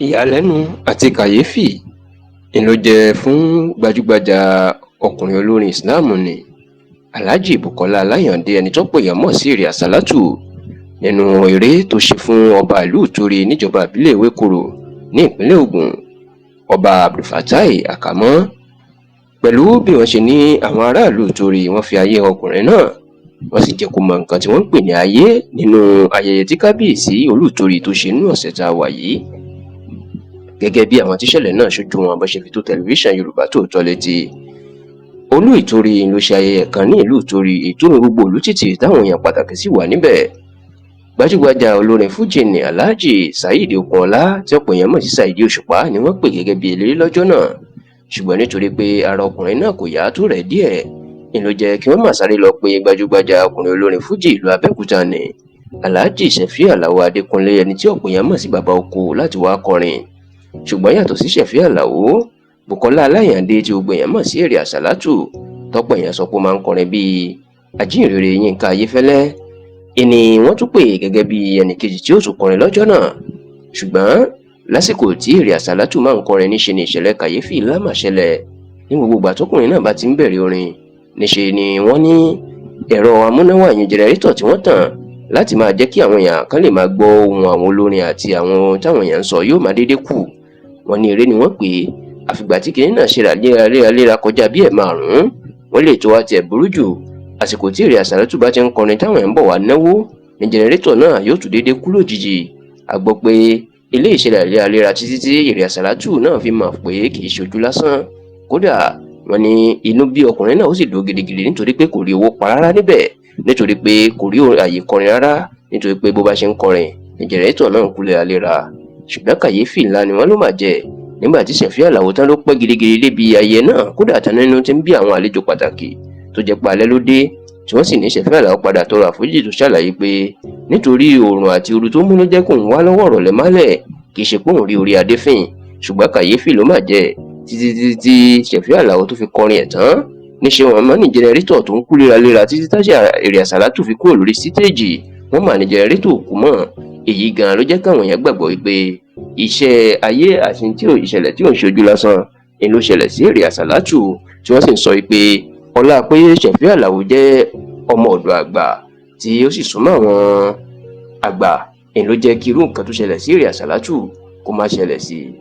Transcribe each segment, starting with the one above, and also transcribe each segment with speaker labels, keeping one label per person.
Speaker 1: Ìyàlẹ́nu àti kàyééfì ń ló jẹ́ fún gbajúgbajà ọkùnrin olórin Islam ní Alhaji Bukola Alayande, ẹni tọ́pọ̀ èèyàn mọ̀ sí Èrè Àsálàtù, nínú eré tó ṣe fún ọba ìlú Ìtorí níjọba ìbílẹ̀ Ewékòró ní ìpínlẹ̀ Ògùn, Ọba Abdulfatai Akamo, pẹ̀lú bí wọ́n ṣe ní àwọn aráàlú Ìtorí wọ́n fi ayé ọkùnrin náà, wọ́n sì jẹ́ kó mọ nǹkan tí wọ́n ń pè ní ayé nínú ayẹyẹ tí kábíyèsí Olúìtorí tó ṣe nínú ọ̀sẹ̀ tá a wà yìí. Gẹ́gẹ́ bí àwọn tíṣẹ̀lẹ̀ náà ṣojú wọn bó ṣe fi tó tẹlifíṣàn Yorùbá Tòótọ́ létí, Olú Ìtorí ló ṣe ayẹyẹ kan ní ìlú Ìtorí, ètò mi gbogbo ìlú títì táwọn èèyàn pàtàkì sì wà níbẹ̀. Gbajúgbajà olórin fújì ní Alhaji Saheed Okunola, tí ọ̀pọ̀ èèyàn mọ̀ sí Saheed Òṣùpá, ni wọ́n pè gẹ́gẹ́ bí eléré lọ́jọ́ náà. Ṣùgbọ́n nítorí pé ara ọkùnrin náà kò yá tó rẹ̀ díẹ̀ ni ló jẹ́ kí wọ́n má sáré lọ pé gbajúgbajà ọkùnrin olórin fújì ìlú Abẹ́òkúta ní Alhaji Sefiu Alao Adékúnlé, ẹni tí ọ̀pọ̀ èèyàn mọ̀ sí Bàbá Oko, láti wá kọrin. Ṣùgbọ́n yàtọ̀ sí Sefiu Alao, Bukola Aláyàndé, tí gbogbo èèyàn mọ̀ sí Èrè Àsálàtù, tọ́pọ̀ èèyàn sọ pé ó máa ń kọrin bíi ajíhìnrere Yínká Ayéfẹ́lẹ́, ìní wọ́n tún pè gẹ́gẹ́ bí ẹnìkejì tí ó tún kọrin lọ́jọ́ náà. Ṣùgbọ́n lásìkò tí Èrè Àsálàtù máa ń kọrin, níṣe ni ìṣẹ̀lẹ̀ kàyéfì ńlá mà ṣẹlẹ̀. Ní gbogbo ìgbà tọkùnrin náà bá ti ń bẹ̀rẹ̀ orin, níṣe ni wọ́n ní ẹ̀rọ amúnáwá ìyún jẹnẹrétọ̀ tí wọ́n tàn láti máa jẹ́ kí àwọn èèyàn kan lè máa gbọ́ ohùn àwọn olórin àti àwọn táwọn èèyàn ń sọ yóò máa dédé kù. Wọ́n ní eré ni wọ́n pè é, àfìgbà tí kinní náà ṣe rà léraléraléra kọjá bí ẹ̀ márùn-ún. Wọ́n lè tó wá tiẹ̀ burú jù, àsìkò tí Èrè Àsálàtù bá ti ń kọrin táwọn èèyàn ń bọ̀ wá náwó ní jẹnẹrétọ̀ náà yóò tún dédé kú lójijì. A gbọ́ pé ilé ìṣẹ̀lẹ̀ léraléra títí tí Èrè Àsálàtù náà fi mọ̀ pé kì í ṣojú lásán. Kódà wọ́n ní inú bí ọkùnrin náà, ó sì dúró gidigidi nítorí pé kò rí owó pa rárá níbẹ̀, nítorí pé kò rí àyè kọrin rárá, nítorí pé bó bá ṣe ń kọrin ní jẹnẹrétọ̀ náà ń kú léraléra. Ṣùgbọ́n kàyéfì ńlá ni wọ́n ló mà jẹ́ nígbà tí Sefiu Alao tán ló pẹ́ gidigidi débi ayẹyẹ náà. Kódà tán nínú ti ń bí àwọn àlejò pàtàkì tó jẹ́ pé alẹ́ ló dé, tí wọ́n sì ní Sefiu Alao padà tọrọ àforíjì, tó ṣàlàyé pé nítorí oòrùn àti ooru tó mú ló jẹ́ kóun wá lọ́wọ́ ìrọ̀lẹ́ málẹ̀, kì í ṣe pé òun rí orí adé fín. Ṣùgbọ́n kàyéfì ló mà jẹ́, títí títí tí Sefiu Alao tó fi kọrin ẹ̀ tán, níṣẹ́ wọn mọ́ ní jẹnẹrétọ̀ tó ń kú léraléra títí táṣà Èrè Àsálàtù fi kúrò lórí sítẹ́ẹ̀jì, wọ́n mà ní jẹnẹrétọ̀ kú mọ́. Èyí gan ló jẹ́ káwọn èèyàn gbàgbọ́ wípé iṣẹ́ ayé àti tí ò ìṣẹ̀lẹ̀ tí ò ń ṣojú lásán ni ló ṣẹlẹ̀ sí Èrè Àsálàtù, tí wọ́n sì ń sọ pé ọlá pé Sefiu Alao jẹ́ ọmọ ọ̀dọ̀ àgbà tí ó sì súnmọ́ àwọn àgbà ni ló jẹ́ kí irú nǹkan tó ṣẹlẹ̀ sí Èrè Àsálàtù kó má ṣẹlẹ̀ sí i.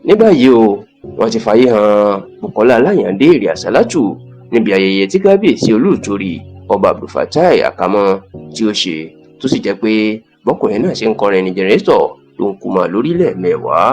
Speaker 1: Ní báyìí o, wọ́n ti fàyè hàn Bukola Aláyàndé Èrè Àsálàtù níbi ayẹyẹ tí kábíyèsí Olúìtorí, Ọba Abdulfatai Akamo, tí ó ṣe, tó sì jẹ́ pé bọ́kùnrin náà ṣe ń kọrin ní jẹnẹrétọ̀ ló ń kú mọ́ lórílẹ̀ mẹ́wàá.